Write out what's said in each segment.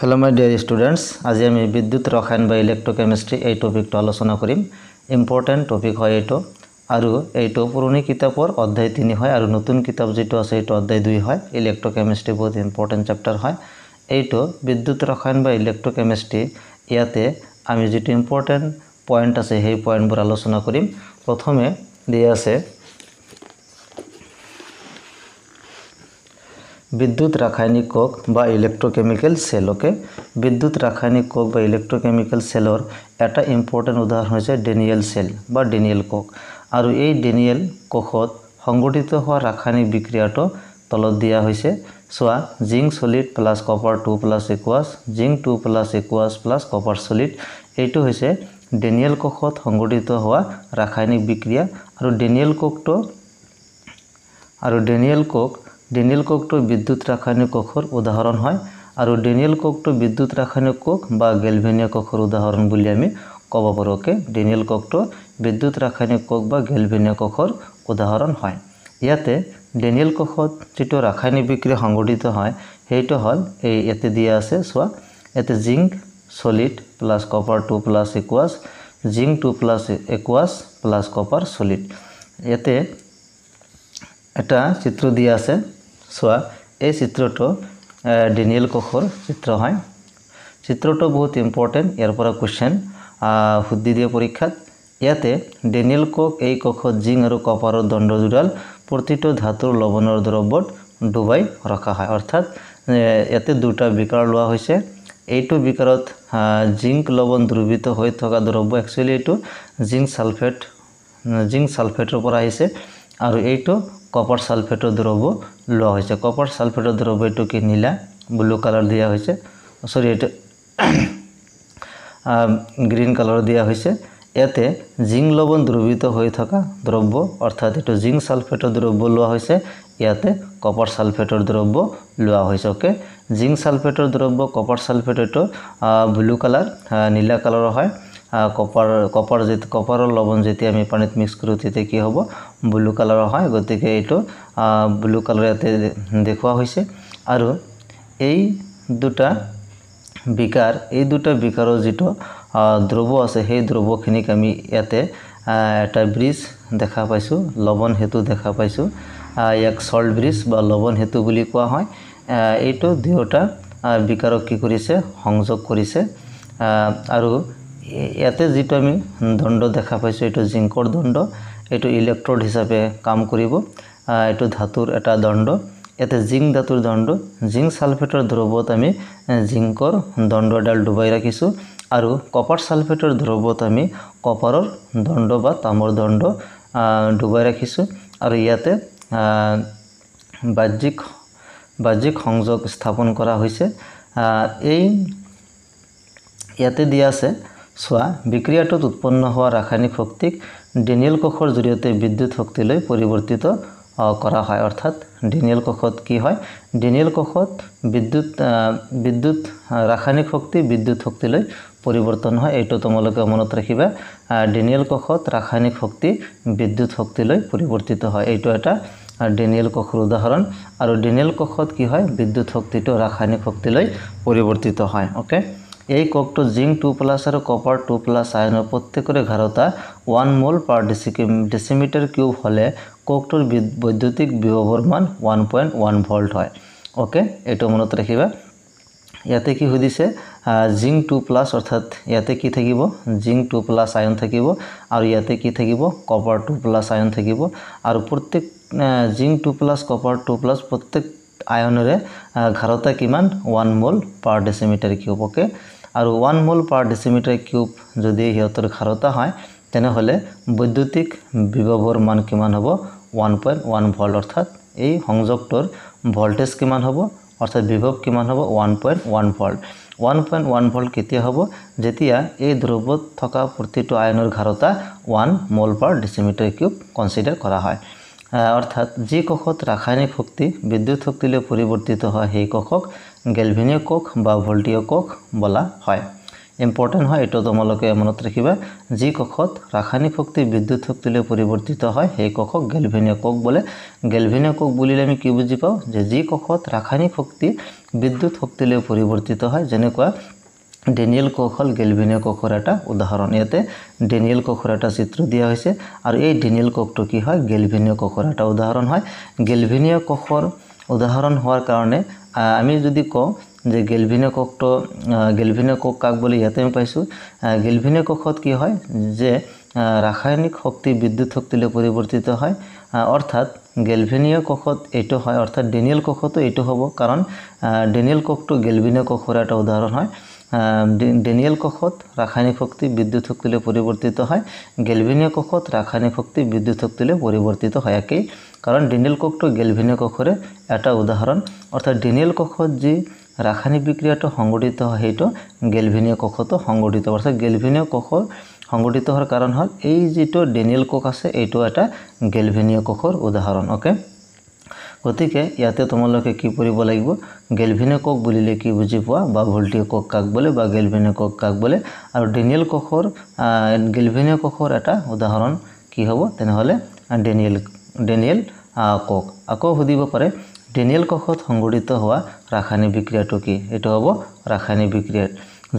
Hello' মাই dear students, আজি আমি বিদ্যুৎ ৰসায়ন বা ইলেক্ট্ৰকেমিষ্ট্ৰি এই টপিকটো আলোচনা কৰিম। ইম্পৰ্টেণ্ট টপিক হয় এইটো, আৰু এইটো পুৰণি কিতাপৰ অধ্যায় 3 হয় আৰু নতুন কিতাপ যিটো আছে এইটো অধ্যায় 2 হয়। ইলেক্ট্ৰকেমিষ্ট্ৰি বহুত ইম্পৰ্টেণ্ট চেপ্টাৰ হয়। এইটো বিদ্যুৎ ৰসায়ন বা ইলেক্ট্ৰকেমিষ্ট্ৰি, ইয়াতে আমি যিটো ইম্পৰ্টেণ্ট পইণ্ট আছে সেই পইণ্টবোৰ আলোচনা কৰিম। প্ৰথমে দিয়া আছে বিদ্যুৎ ৰাসায়নিক কোষ বা ইলেক্ট্ৰকেমিকেল চেল। অ'কে, বিদ্যুৎ ৰাসায়নিক কোষ বা ইলেক্ট্ৰকেমিকেল চেলৰ এটা ইম্পৰ্টেণ্ট উদাহৰণ হৈছে ডেনিয়েল চেল বা ডেনিয়েল কোষ। আৰু এই ডেনিয়েল কোষত সংঘটিত হোৱা ৰাসায়নিক বিক্ৰিয়াটো তলত দিয়া হৈছে। চোৱা, zinc solid plus copper 2 plus aqueous, zinc 2 plus aqueous plus copper solid, এইটো হৈছে ডেনিয়েল কোষত সংঘটিত হোৱা ৰাসায়নিক বিক্ৰিয়া। আৰু ডেনিয়েল কোষটো বিদ্যুৎ ৰাসায়নিক কোষৰ উদাহৰণ হয়। আৰু ডেনিয়েল কোষটো বিদ্যুৎ ৰাসায়নিক কোষ বা গেলভেনীয় কোষৰ উদাহৰণ বুলি আমি ক'ব পাৰোঁ। অ'কে, ডেনিয়েল কোষটো বিদ্যুৎ ৰাসায়নিক কোষ বা গেলভেনীয় কোষৰ উদাহৰণ হয়। ইয়াতে ডেনিয়েল কোষত যিটো ৰাসায়নিক বিক্ৰিয়া সংঘটিত হয় সেইটো হ'ল এই ইয়াতে দিয়া আছে। চোৱা, ইয়াতে zinc solid plus copper 2 plus aqueous, zinc 2 plus aqueous plus copper solid. ইয়াতে এটা চিত্ৰ দিয়া আছে। চোৱা, এই চিত্ৰটো ডেনিয়েল কোষৰ চিত্ৰ হয়। চিত্ৰটো বহুত ইম্পৰ্টেণ্ট, ইয়াৰ পৰা কুৱেশ্যন সুধি দিয়ে পৰীক্ষাত। ইয়াতে ডেনিয়েল কোষ, এই কোষত জিংক আৰু কপাৰৰ দণ্ড দুডাল প্ৰতিটো ধাতুৰ লৱণৰ দ্ৰৱত ডুবাই ৰখা হয়। অৰ্থাৎ ইয়াতে দুটা বিকাৰ লোৱা হৈছে। এইটো বিকাৰত জিংক লৱণ দ্ৰৱীভূত হৈ থকা দ্ৰব্য, একচুৱেলি এইটো জিংক ছালফেটৰ পৰা আহিছে, আৰু এইটো কপাৰ ছালফেটৰ দ্ৰব্য লোৱা হৈছে। কপাৰ ছালফেটৰ দ্ৰব্য এইটো কি নীলা ব্লু কালাৰ দিয়া হৈছে, চৰি এইটো গ্ৰীণ কালাৰ দিয়া হৈছে। ইয়াতে জিংক লৱণ দ্ৰৱীভূত হৈ থকা দ্ৰব্য, অৰ্থাৎ এইটো জিংক ছালফেটৰ দ্ৰব্য লোৱা হৈছে, ইয়াতে কপাৰ ছালফেটৰ দ্ৰব্য লোৱা হৈছে। অ'কে, জিংক ছালফেটৰ দ্ৰব্য কপাৰ ছালফেট এইটো ব্লু কালাৰ নীলা কালাৰৰ হয়। কপাৰৰ লৱণ যেতিয়া আমি পানীত মিক্স কৰোঁ তেতিয়া কি হ'ব, ব্লু কালাৰৰ হয়। গতিকে এইটো ব্লু কালাৰ ইয়াতে দেখুওৱা হৈছে। আৰু এই দুটা বিকাৰৰ যিটো দ্ৰব্য আছে সেই দ্ৰব্যখিনিক আমি ইয়াতে এটা ব্ৰিজ দেখা পাইছোঁ, লৱণ সেতু দেখা পাইছোঁ। ইয়াক চল্ট ব্ৰিজ বা লৱণ সেতু বুলি কোৱা হয়। এইটো দুয়োটা বিকাৰক কি কৰিছে, সংযোগ কৰিছে। আৰু ইয়াতে যিটো আমি দণ্ড দেখা পাইছোঁ এইটো জিংকৰ দণ্ড, এইটো ইলেক্ট্ৰড হিচাপে কাম কৰিব। এইটো ধাতুৰ এটা দণ্ড, ইয়াতে জিংক ধাতুৰ দণ্ড, জিংক ছালফেটৰ দ্ৰৱত আমি জিংকৰ দণ্ড এডাল ডুবাই ৰাখিছোঁ, আৰু কপাৰ ছালফেটৰ দ্ৰৱত আমি কপাৰৰ দণ্ড বা তামৰ দণ্ড ডুবাই ৰাখিছোঁ। আৰু ইয়াতে বাহ্যিক সংযোগ স্থাপন কৰা হৈছে। এই ইয়াতে দিয়া আছে। চোৱা, বিক্ৰিয়াটোত উৎপন্ন হোৱা ৰাসায়নিক শক্তিক ডেনিয়েল কোষৰ জৰিয়তে বিদ্যুৎ শক্তিলৈ পৰিৱৰ্তিত কৰা হয়। অৰ্থাৎ ডেনিয়েল কোষত কি হয়, ডেনিয়েল কোষত বিদ্যুৎ ৰাসায়নিক শক্তি বিদ্যুৎ শক্তিলৈ পৰিৱৰ্তন হয়। এইটো তোমালোকে মনত ৰাখিবা, ডেনিয়েল কোষত ৰাসায়নিক শক্তি বিদ্যুৎ শক্তিলৈ পৰিৱৰ্তিত হয়। এইটো এটা ডেনিয়েল কোষৰ উদাহৰণ। আৰু ডেনিয়েল কোষত কি হয়, বিদ্যুৎ শক্তিটো ৰাসায়নিক শক্তিলৈ পৰিৱৰ্তিত হয়। অ'কে, এই কোষটো জিংক 2 প্লাছ আৰু কপাৰ 2 প্লাছ আয়নৰ প্ৰত্যেকৰে ঘাৰতা 1 মোল পাৰ ডেচিমিটাৰ কিউব হ'লে কোষটোৰ বৈদ্যুতিক বিভৱৰ মান 1.1 ভল্ট হয়। অ'কে, এইটো মনত ৰাখিবা। ইয়াতে কি সুধিছে, জিংক 2 প্লাছ, অৰ্থাৎ ইয়াতে কি থাকিব, জিংক 2 প্লাছ আয়ন থাকিব, আৰু ইয়াতে কি থাকিব, কপাৰ 2 প্লাছ আয়ন থাকিব। আৰু প্ৰত্যেক জিংক 2 প্লাছ কপাৰ 2 প্লাছ প্ৰত্যেক আয়নেৰে ঘাৰতা কিমান, 1 মোল পাৰ ডেচিমিটাৰ কিউব। অ'কে, আৰু 1 মোল পাৰ ডেচিমিটাৰ কিউব যদি সিহঁতৰ ঘাৰতা হয় তেনেহ'লে বৈদ্যুতিক বিভৱৰ মান কিমান হ'ব, 1.1 ভল্ট। অৰ্থাৎ এই সংযোগটোৰ ভল্টেজ কিমান হ'ব, অৰ্থাৎ বিভৱ কিমান হ'ব, 1.1 ভল্ট। 1.1 ভল্ট কেতিয়া হ'ব, যেতিয়া এই দ্ৰব্যত থকা প্ৰতিটো আয়নৰ ঘাৰতা 1 মোল পাৰ ডেচিমিটাৰ কিউব কনচিডাৰ কৰা হয়। অৰ্থাৎ যি কোষত ৰাসায়নিক শক্তি বিদ্যুৎ শক্তিলৈ পৰিৱৰ্তিত হয় সেই কোষক গেলভেনীয় কোষ বা ভল্টীয় কোষ বোলা হয়। ইম্পৰ্টেণ্ট হয়, এইটো তোমালোকে মনত ৰাখিবা। যি কোষত ৰাসায়নিক শক্তি বিদ্যুৎ শক্তিলৈ পৰিৱৰ্তিত হয় সেই কোষক গেলভেনীয় কোষ বোলে। গেলভেনীয় কোষ বুলিলে আমি কি বুজি পাওঁ, যে যি কোষত ৰাসায়নিক শক্তি বিদ্যুৎ শক্তিলৈ পৰিৱৰ্তিত হয়। যেনেকুৱা ডেনিয়েল কোষ হ'ল গেলভেনীয় কোষৰ এটা উদাহৰণ। ইয়াতে ডেনিয়েল কোষৰ এটা চিত্ৰ দিয়া হৈছে আৰু এই ডেনিয়েল কোষটো কি হয়? গেলভেনীয় কোষৰ এটা উদাহৰণ হয়। গেলভেনীয় কোষৰ উদাহৰণ হোৱাৰ কাৰণে আমি যদি কওঁ যে গেলভেনীয় কোষটো, গেলভেনীয় কোষ কাক বুলি ইয়াতে আমি পাইছোঁ। গেলভেনীয় কোষত কি হয় যে ৰাসায়নিক শক্তি বিদ্যুৎ শক্তিলৈ পৰিৱৰ্তিত হয়, অৰ্থাৎ গেলভেনীয় কোষত এইটো হয়, অৰ্থাৎ ডেনিয়েল কোষতো এইটো হ'ব, কাৰণ ডেনিয়েল কোষটো গেলভেনীয় কোষৰ এটা উদাহৰণ হয়। ডেনিয়েল কোষত ৰাসায়নিক শক্তি বিদ্যুৎ শক্তিলৈ পৰিৱৰ্তিত হয়, গেলভেনীয় কোষত ৰাসায়নিক শক্তি বিদ্যুৎ শক্তিলৈ পৰিৱৰ্তিত হয় একেই, কাৰণ ডেনিয়েল কোষটো গেলভেনীয় কোষৰে এটা উদাহৰণ। অৰ্থাৎ ডেনিয়েল কোষত যি ৰাসায়নিক বিক্ৰিয়াটো সংঘটিত হয় সেইটো গেলভেনীয় কোষতো সংঘটিত, অৰ্থাৎ গেলভেনীয় কোষৰ সংঘটিত হোৱাৰ কাৰণ হ'ল এই যিটো ডেনিয়েল কোষ আছে এইটো এটা গেলভেনীয় কোষৰ উদাহৰণ। অ'কে, গতিকে ইয়াতে তোমালোকে কি পঢ়িব লাগিব? গেলভেনীয় কোষ বুলিলে কি বুজি পোৱা, বা ভল্টীয় কোষ কাক বোলে, বা গেলভেনীয় কোষ কাক বোলে, আৰু ডেনিয়েল কোষৰ, গেলভেনীয় কোষৰ এটা উদাহৰণ কি হ'ব? তেনেহ'লে ডেনিয়েল কোষ। আকৌ সুধিব পাৰে ডেনিয়েল কোষত সংঘটিত হোৱা ৰাসায়নিক বিক্ৰিয়াটো কি? এইটো হ'ব ৰাসায়নিক বিক্ৰিয়া।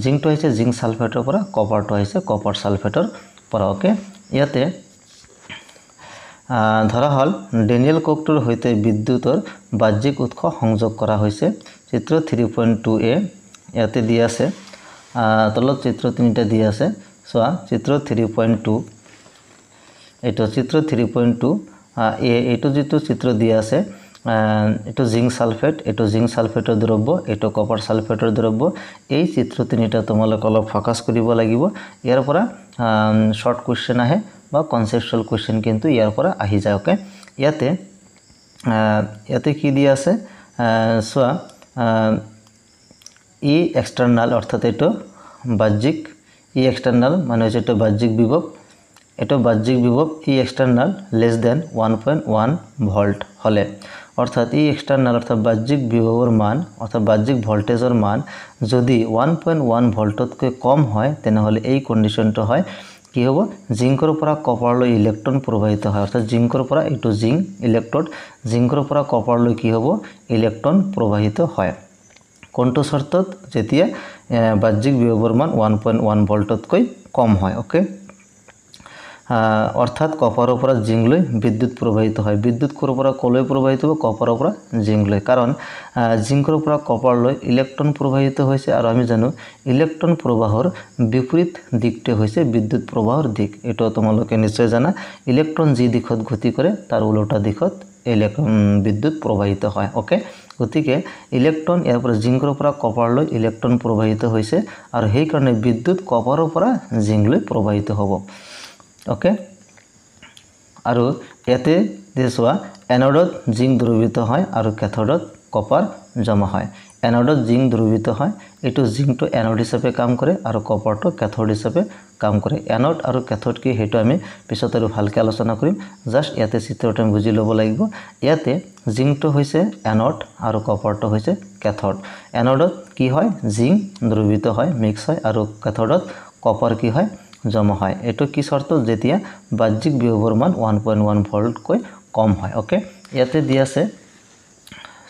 জিংকটো আহিছে জিংক ছালফেটৰ পৰা, কপাৰটো আহিছে কপাৰ ছালফেটৰ পৰা। অ'কে, ইয়াতে ধৰা হ'ল ডেনিয়েল কোষটোৰ সৈতে বিদ্যুতৰ বাহ্যিক উৎস সংযোগ কৰা হৈছে। চিত্ৰ 3.2 এ ইয়াতে দি আছে, তলত চিত্ৰ তিনিটা দি আছে। চোৱা চিত্ৰ 3.2, এইটো চিত্ৰ 3.2 এ, এইটো যিটো চিত্ৰ দিয়া আছে এইটো জিংক ছালফেট, এইটো জিংক ছালফেটৰ দ্ৰব্য, এইটো কপাৰ ছালফেটৰ দ্ৰব্য। এই চিত্ৰ তিনিটা তোমালোকে অলপ ফ'কাছ কৰিব লাগিব। ইয়াৰ পৰা শ্বৰ্ট কুৱেশ্যন আহে বা কনচেপচুৱেল কুৱেশ্যন কিন্তু ইয়াৰ পৰা আহি যায়। অ'কে, ইয়াতে ইয়াতে কি দিয়া আছে চোৱা, ই এক্সটাৰ্নাল অৰ্থাৎ এইটো বাহ্যিক, ই এক্সটাৰ্নাল মানে হৈছে এইটো বাহ্যিক বিভৱ, এইটো বাহ্যিক বিভৱ E external less than 1.1 volt হ'লে, অৰ্থাৎ ই এক্সটাৰ্নাল অৰ্থাৎ বাহ্যিক বিভৱৰ মান অৰ্থাৎ বাহ্যিক ভল্টেজৰ মান যদি 1.1 ভল্টতকৈ কম হয় তেনেহ'লে এই কণ্ডিশ্যনটো হয় কি হ'ব? জিংকৰ পৰা কপাৰলৈ ইলেক্ট্ৰন প্ৰবাহিত হয়, অৰ্থাৎ জিংকৰ পৰা এইটো জিংক ইলেক্ট্ৰড, জিংকৰ পৰা কপাৰলৈ কি হ'ব? ইলেক্ট্ৰন প্ৰবাহিত হয়। কোনটো চৰ্তত? যেতিয়া বাহ্যিক বিভৱৰ মান 1.1 ভল্টতকৈ কম হয়। অ'কে, অৰ্থাৎ কপাৰৰ পৰা জিংকলৈ বিদ্যুৎ প্ৰবাহিত হয়। বিদ্যুৎ ক'ৰ পৰা ক'লৈ প্ৰবাহিত হ'ব? কপাৰৰ পৰা জিংকলৈ, কাৰণ জিংকৰ পৰা কপাৰলৈ ইলেক্ট্ৰন প্ৰবাহিত হৈছে আৰু আমি জানো ইলেক্ট্ৰন প্ৰবাহৰ বিপৰীত দিশটোৱে হৈছে বিদ্যুৎ প্ৰবাহৰ দিশ। এইটো তোমালোকে নিশ্চয় জানা, ইলেক্ট্ৰন যি দিশত গতি কৰে তাৰ ওলোটা দিশত বিদ্যুৎ প্ৰবাহিত হয়। অ'কে, গতিকে ইলেক্ট্ৰন ইয়াৰ পৰা জিংকৰ পৰা কপাৰলৈ ইলেক্ট্ৰন প্ৰবাহিত হৈছে আৰু সেইকাৰণে বিদ্যুৎ কপাৰৰ পৰা জিংকলৈ প্ৰবাহিত হ'ব। অ'কে, আৰু ইয়াতে চোৱা এন'ডত জিংক দ্ৰৱীভূত হয় আৰু কেথ'ডত কপাৰ জমা হয়। এন'ডত জিংক দ্ৰৱীভূত হয়, এইটো জিংকটো এন'ড হিচাপে কাম কৰে আৰু কপাৰটো কেথ'ড হিচাপে কাম কৰে। এন'ড আৰু কেথ'ড কি সেইটো আমি পিছত আৰু ভালকৈ আলোচনা কৰিম। জাষ্ট ইয়াতে চিত্ৰটো আমি বুজি ল'ব লাগিব। ইয়াতে জিংকটো হৈছে এন'ড আৰু কপাৰটো হৈছে কেথ'ড। এন'ডত কি হয়? জিংক দ্ৰৱীভূত হয়, মিক্স হয়, আৰু কেথ'ডত কপাৰ কি হয়? জমা হয়। এইটো কি চৰ্ত? যেতিয়া বাহ্যিক বিভৱৰ মান 1.1 ভল্টকৈ কম হয়। অ'কে, ইয়াতে দি আছে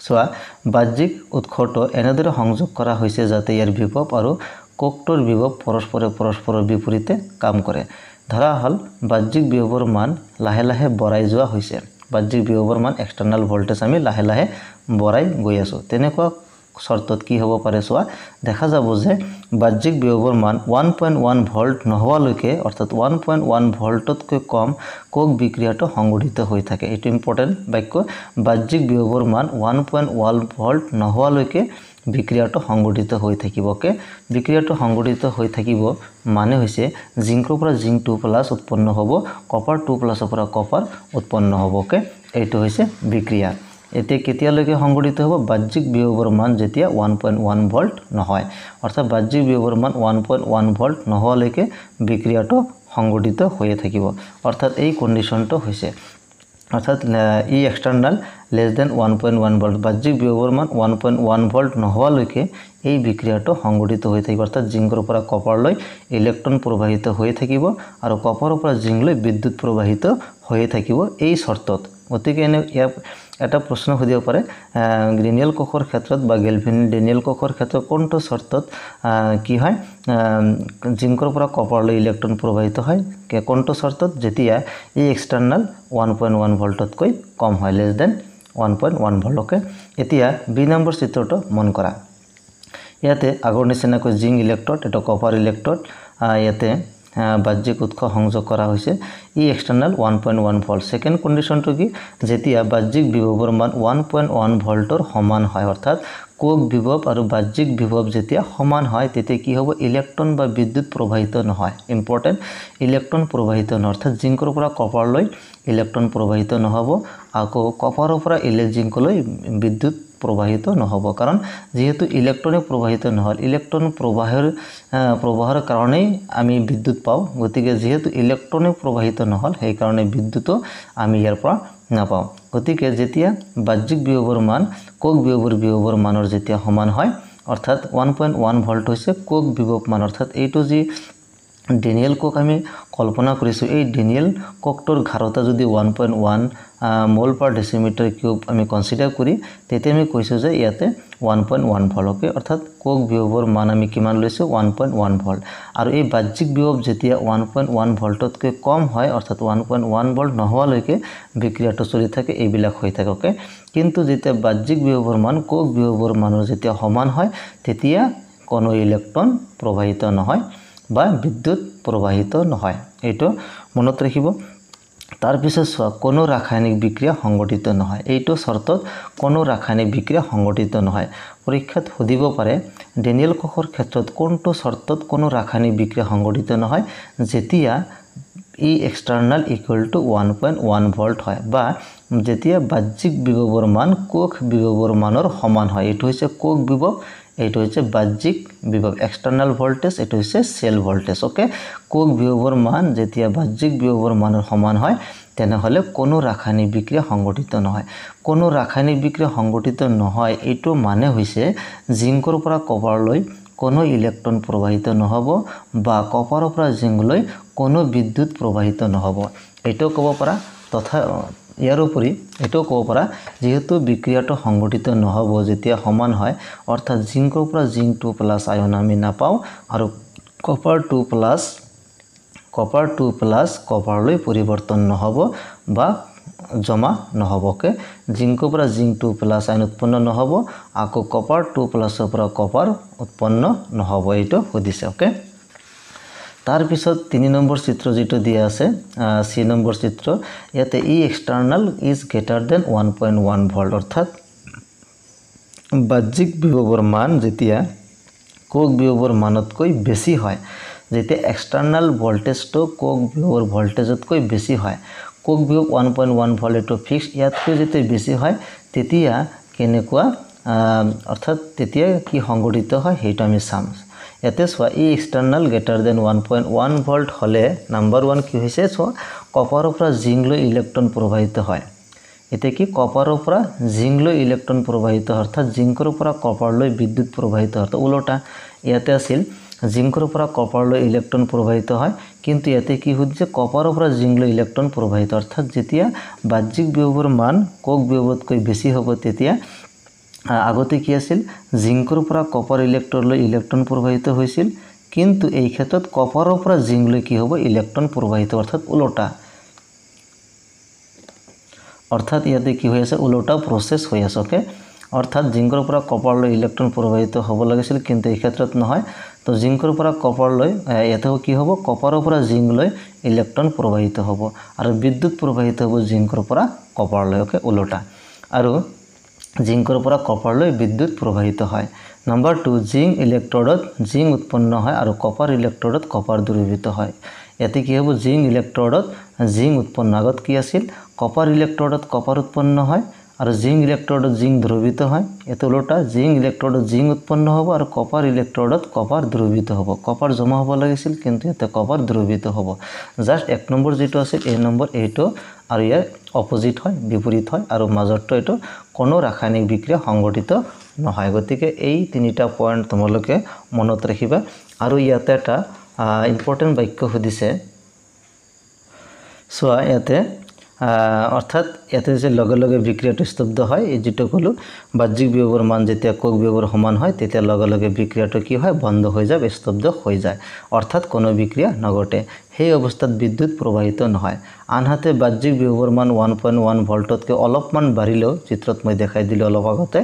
চোৱা বাহ্যিক উৎসটো এনেদৰে সংযোগ কৰা হৈছে যাতে ইয়াৰ বিভৱ আৰু কোষটোৰ বিভৱ পৰস্পৰে পৰস্পৰৰ বিপৰীতে কাম কৰে। ধৰা হ'ল বাহ্যিক বিভৱৰ মান লাহে লাহে বঢ়াই যোৱা হৈছে, বাহ্যিক বিভৱৰ মান এক্সটাৰ্নেল ভল্টেজ আমি লাহে লাহে বঢ়াই গৈ আছোঁ। তেনেকুৱা চৰ্তত কি হ'ব পাৰে চোৱা, দেখা যাব যে বাহ্যিক বিভৱৰ মান 1.1 ভল্ট নোহোৱালৈকে, অৰ্থাৎ 1.1 ভল্টতকৈ কম কোষ বিক্ৰিয়াটো সংঘটিত হৈ থাকে। এইটো ইম্পৰ্টেণ্ট বাক্য, বাহ্যিক বিভৱৰ মান 1.1 ভল্ট নোহোৱালৈকে বিক্ৰিয়াটো সংঘটিত হৈ থাকিব। অ'কে, বিক্ৰিয়াটো সংঘটিত হৈ থাকিব মানে হৈছে জিংকৰ পৰা জিংক 2+ উৎপন্ন হ'ব, কপাৰ 2+ৰ পৰা কপাৰ উৎপন্ন হ'ব। অ'কে, এইটো হৈছে বিক্ৰিয়া। এতিয়া কেতিয়ালৈকে সংঘটিত হ'ব? বাহ্যিক বিভৱৰ মান যেতিয়া 1.1 ভল্ট নহয়, অৰ্থাৎ বাহ্যিক বিভৱৰ মান 1.1 ভল্ট নোহোৱালৈকে বিক্ৰিয়াটো সংঘটিত হৈয়ে থাকিব। অৰ্থাৎ এই কণ্ডিশ্যনটো হৈছে, অৰ্থাৎ E external less than 1.1 volt, বাহ্যিক বিভৱৰ মান 1.1 ভল্ট নোহোৱালৈকে এই বিক্ৰিয়াটো সংঘটিত হৈ থাকিব। অৰ্থাৎ জিংকৰ পৰা কপাৰলৈ ইলেক্ট্ৰন প্ৰবাহিত হৈ থাকিব আৰু কপাৰৰ পৰা জিংকলৈ বিদ্যুৎ প্ৰবাহিত হৈয়ে থাকিব এই চৰ্তত। গতিকে এনে ইয়াৰ এটা প্ৰশ্ন সুধিব পাৰে, ডেনিয়েল কোষৰ ক্ষেত্ৰত বা গেলভিন ডেনিয়েল কোষৰ ক্ষেত্ৰত কোনটো চৰ্তত কি হয়, জিংকৰ পৰা কপাৰলৈ ইলেক্ট্ৰন প্ৰবাহিত হয়? কোনটো চৰ্তত? যেতিয়া ই এক্সটাৰ্নেল 1.1 ভল্টতকৈ কম হয়, লেছ দেন 1.1 ভল্ট। অ'কে, এতিয়া বি নম্বৰ চিত্ৰটো মন কৰা। ইয়াতে আগৰ নিচিনাকৈ জিংক ইলেক্ট্ৰড, এইটো কপাৰ ইলেক্ট্ৰড, ইয়াতে বাহ্যিক উৎস সংযোগ কৰা হৈছে, ই এক্সটাৰ্নেল 1.1 ভল্ট। ছেকেণ্ড কণ্ডিশ্যনটো কি? যেতিয়া বাহ্যিক বিভৱৰ মান 1.1 ভল্টৰ সমান হয়, অৰ্থাৎ কোষ বিভৱ আৰু বাহ্যিক বিভৱ যেতিয়া সমান হয় তেতিয়া কি হ'ব? ইলেক্ট্ৰন বা বিদ্যুৎ প্ৰবাহিত নহয়। ইম্পৰ্টেণ্ট, ইলেক্ট্ৰন প্ৰবাহিত নহয়, অৰ্থাৎ জিংকৰ পৰা কপাৰলৈ ইলেক্ট্ৰন প্ৰবাহিত নহ'ব, আকৌ কপাৰৰ পৰা জিংকলৈ বিদ্যুৎ প্ৰবাহিত নহ'ব। কাৰণ যিহেতু ইলেক্ট্ৰনে প্ৰবাহিত নহ'ল, ইলেক্ট্ৰন প্ৰবাহৰ কাৰণেই আমি বিদ্যুৎ পাওঁ, গতিকে যিহেতু ইলেক্ট্ৰনে প্ৰবাহিত নহ'ল সেইকাৰণে বিদ্যুতো আমি ইয়াৰ পৰা নাপাওঁ। গতিকে যেতিয়া বাহ্যিক বিভৱৰ মান কোষ বিভৱৰ মানৰ যেতিয়া সমান হয়, অৰ্থাৎ 1.1 ভল্ট হৈছে কোষ বিভৱ মান, অৰ্থাৎ এইটো যি ডেনিয়েল কোষ আমি কল্পনা কৰিছোঁ, এই ডেনিয়েল কোষটোৰ ঘাৰতা যদি 1.1 মল পাৰ ডেচিমিটাৰ কিউব আমি কনচিডাৰ কৰি, তেতিয়া আমি কৈছোঁ যে ইয়াতে 1.1 ভল্ট। অ'কে, অৰ্থাৎ কোষ বিভৱৰ মান আমি কিমান লৈছোঁ? 1.1 ভল্ট। আৰু এই বাহ্যিক বিভৱ যেতিয়া 1.1 ভল্টতকৈ কম হয়, অৰ্থাৎ 1.1 ভল্ট নোহোৱালৈকে বিক্ৰিয়াটো চলি থাকে, এইবিলাক হৈ থাকে। অ'কে, কিন্তু যেতিয়া বাহ্যিক বিভৱৰ মান কোষ বিভৱৰ মানৰ যেতিয়া সমান হয় তেতিয়া কোনো ইলেক্ট্ৰন প্ৰবাহিত নহয় বা বিদ্যুৎ প্ৰবাহিত নহয়, এইটো মনত ৰাখিব। তাৰপিছত চোৱা, কোনো ৰাসায়নিক বিক্ৰিয়া সংঘটিত নহয়। এইটো চৰ্তত কোনো ৰাসায়নিক বিক্ৰিয়া সংঘটিত নহয়। পৰীক্ষাত সুধিব পাৰে ডেনিয়েল কোষৰ ক্ষেত্ৰত কোনটো চৰ্তত কোনো ৰাসায়নিক বিক্ৰিয়া সংঘটিত নহয়? যেতিয়া E external equal to 1.1 volt হয় বা যেতিয়া বাহ্যিক বিভৱৰ মান কোষ বিভৱৰ মানৰ সমান হয়। এইটো হৈছে কোষ বিভৱ, এইটো হৈছে বাহ্যিক বিভৱ, এক্সটাৰ্নেল ভল্টেজ, এইটো হৈছে চেল ভল্টেজ। অ'কে, কোষ বিভৱৰ মান যেতিয়া বাহ্যিক বিভৱৰ মানৰ সমান হয় তেনেহ'লে কোনো ৰাসায়নিক বিক্ৰিয়া সংঘটিত নহয়। কোনো ৰাসায়নিক বিক্ৰিয়া সংঘটিত নহয় এইটো মানে হৈছে জিংকৰ পৰা কপাৰলৈ কোনো ইলেক্ট্ৰন প্ৰবাহিত নহ'ব বা কপাৰৰ পৰা জিংকলৈ কোনো বিদ্যুৎ প্ৰবাহিত নহ'ব, এইটোও ক'ব পাৰা। তথা ইয়াৰ উপৰি এইটোও ক'ব পাৰা যিহেতু বিক্ৰিয়াটো সংঘটিত নহ'ব যেতিয়া সমান হয়, অৰ্থাৎ জিংকৰ পৰা জিংক 2+ আয়ন আমি নাপাওঁ আৰু কপাৰ 2+ কপাৰলৈ পৰিৱৰ্তন নহ'ব বা জমা নহ'ব। অ'কে, জিংকৰ পৰা জিংক 2+ আয়ন উৎপন্ন নহ'ব, আকৌ কপাৰ 2+ৰ পৰা কপাৰ উৎপন্ন নহ'ব, এইটো সুধিছে। অ'কে, তাৰপিছত 3 নম্বৰ চিত্ৰ যিটো দিয়া আছে, চি নম্বৰ চিত্ৰ, ইয়াতে E external is greater than 1.1 volt, অৰ্থাৎ বাহ্যিক বিভৱৰ মান যেতিয়া কোষ বিভৱৰ মানতকৈ বেছি হয়, যেতিয়া এক্সটাৰ্নেল ভল্টেজটো কোষ বিভৱৰ ভল্টেজতকৈ বেছি হয়, কোষ বিভৱ 1.1 ভল্ট এইটো ফিক্স, ইয়াতকৈ যেতিয়া বেছি হয় তেতিয়া কেনেকুৱা, অৰ্থাৎ তেতিয়া কি সংঘটিত হয় সেইটো আমি চাম। ইয়াতে চোৱা, E external greater than 1.1 volt হ'লে নাম্বাৰ 1 কি হৈছে? চোৱা, কপাৰৰ পৰা জিংকলৈ ইলেক্ট্ৰন প্ৰবাহিত হয়। এতিয়া কি কপাৰৰ পৰা জিংকলৈ ইলেক্ট্ৰন প্ৰবাহিত, অৰ্থাৎ জিংকৰ পৰা কপাৰলৈ বিদ্যুৎ প্ৰবাহিত, অৰ্থাৎ ওলোটা। ইয়াতে আছিল জিংকৰ পৰা কপাৰলৈ ইলেক্ট্ৰন প্ৰবাহিত হয়, কিন্তু ইয়াতে কি সুধিছে? কপাৰৰ পৰা জিংকলৈ ইলেক্ট্ৰন প্ৰবাহিত, অৰ্থাৎ যেতিয়া বাহ্যিক বিভৱৰ মান কোষ বিভৱতকৈ বেছি হ'ব তেতিয়া আগতে কি আছিল? জিংকৰ পৰা কপাৰ ইলেক্ট্ৰনলৈ ইলেক্ট্ৰন প্ৰবাহিত হৈছিল, কিন্তু এই ক্ষেত্ৰত কপাৰৰ পৰা জিংকলৈ কি হ'ব? ইলেক্ট্ৰন প্ৰবাহিত, অৰ্থাৎ ওলোটা। অৰ্থাৎ ইয়াতে কি হৈ আছে? ওলোটা প্ৰচেছ হৈ আছে। অ'কে, অৰ্থাৎ জিংকৰ পৰা কপাৰলৈ ইলেক্ট্ৰন প্ৰবাহিত হ'ব লাগিছিল, কিন্তু এই ক্ষেত্ৰত নহয়। তো জিংকৰ পৰা কপাৰলৈ ইয়াতে কি হ'ব? কপাৰৰ পৰা জিংকলৈ ইলেক্ট্ৰন প্ৰবাহিত হ'ব আৰু বিদ্যুৎ প্ৰবাহিত হ'ব জিংকৰ পৰা কপাৰলৈ। অ'কে, ওলোটা। আৰু জিংকৰ পৰা কপাৰলৈ বিদ্যুৎ প্ৰবাহিত হয়। নম্বৰ 2, জিংক ইলেক্ট্ৰডত জিংক উৎপন্ন হয় আৰু কপাৰ ইলেক্ট্ৰডত কপাৰ দ্ৰৱীভূত হয়। ইয়াতে কি হ'ব? জিংক ইলেক্ট্ৰডত জিংক উৎপন্ন, আগত কি আছিল? কপাৰ ইলেক্ট্ৰডত কপাৰ উৎপন্ন হয় আৰু জিংক ইলেক্ট্ৰডত জিংক দ্ৰৱীভূত হয়। ইয়াতে ওলোটা, জিংক ইলেক্ট্ৰডত জিংক উৎপন্ন হ'ব আৰু কপাৰ ইলেক্ট্ৰডত কপাৰ দ্ৰৱীভূত হ'ব। কপাৰ জমা হ'ব লাগিছিল, কিন্তু ইয়াতে কপাৰ দ্ৰৱীভূত হ'ব। জাষ্ট 1 নম্বৰ যিটো আছিল, এই নম্বৰ এইটো আৰু ইয়াৰ অপজিট হয়, বিপৰীত হয়, আৰু মাজৰটো এইটো কোনো ৰাসায়নিক বিক্ৰিয়া সংঘটিত নহয়। গতিকে এই তিনিটা পইণ্ট তোমালোকে মনত ৰাখিবা। আৰু ইয়াতে এটা ইম্পৰ্টেণ্ট বাক্য সুধিছে, চোৱা ইয়াতে অৰ্থাৎ ইয়াতে যে লগে লগে বিক্ৰিয়াটো স্তব্ধ হয়, এই যিটো ক'লোঁ, বাহ্যিক বিভৱৰ মান যেতিয়া কোষ বিভৱৰ সমান হয়, তেতিয়া লগে লগে বিক্ৰিয়াটো কি হয়? বন্ধ হৈ যায়, স্তব্ধ হৈ যায়, অৰ্থাৎ কোনো বিক্ৰিয়া নঘটে। সেই অৱস্থাত বিদ্যুৎ প্ৰবাহিত নহয়। আনহাতে বাহ্যিক বিভৱৰ মান 1.1 ভল্টতকৈ অলপমান বাঢ়িলেও, চিত্ৰত মই দেখাই দিলোঁ অলপ আগতে,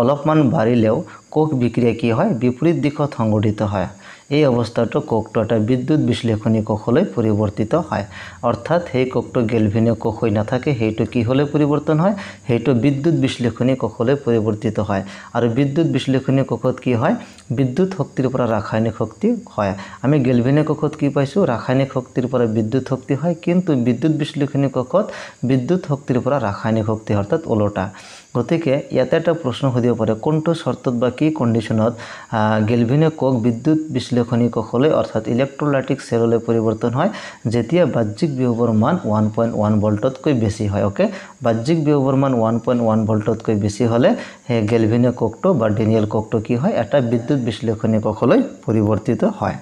অলপমান বাঢ়িলেও কোষ বিক্ৰিয়া কি হয়? বিপৰীত দিশত সংঘটিত হয়। এই অৱস্থাটো কোষটো এটা বিদ্যুৎ বিশ্লেষণী কোষলৈ পৰিৱৰ্তিত হয়। অৰ্থাৎ সেই কোষটো গেলভিনীয় কোষ হৈ নাথাকে, সেইটো কি হ'লে পৰিৱৰ্তন হয়? সেইটো বিদ্যুৎ বিশ্লেষণী কোষলৈ পৰিৱৰ্তিত হয়। আৰু বিদ্যুৎ বিশ্লেষণী কোষত কি হয়? বিদ্যুৎ শক্তিৰ পৰা ৰাসায়নিক শক্তি হয়। আমি গেলভিনীয় কোষত কি পাইছোঁ? ৰাসায়নিক শক্তিৰ পৰা বিদ্যুৎ শক্তি হয়। কিন্তু বিদ্যুৎ বিশ্লেষণী কোষত বিদ্যুৎ শক্তিৰ পৰা ৰাসায়নিক শক্তি, অৰ্থাৎ ওলোটা। গতিকে ইয়াতে এটা প্ৰশ্ন সুধিব পাৰে, কোনটো চৰ্তত বা কি কণ্ডিশ্যনত গেলভিনীয় কোষ বিদ্যুৎ বিশ্লেষণী কোষলৈ, অৰ্থাৎ ইলেক্ট্ৰলাইটিক চেললৈ পৰিৱৰ্তন হয়? যেতিয়া বাহ্যিক বিভৱৰ মান 1.1 ভল্টতকৈ বেছি হয়। অ'কে, বাহ্যিক বিভৱৰ মান 1.1 ভল্টতকৈ বেছি হ'লে সেই গেলভিনীয় কোষটো বা ডেনিয়েল কোষটো কি হয়? এটা বিদ্যুৎ বিশ্লেষণী কোষলৈ পৰিৱৰ্তিত হয়।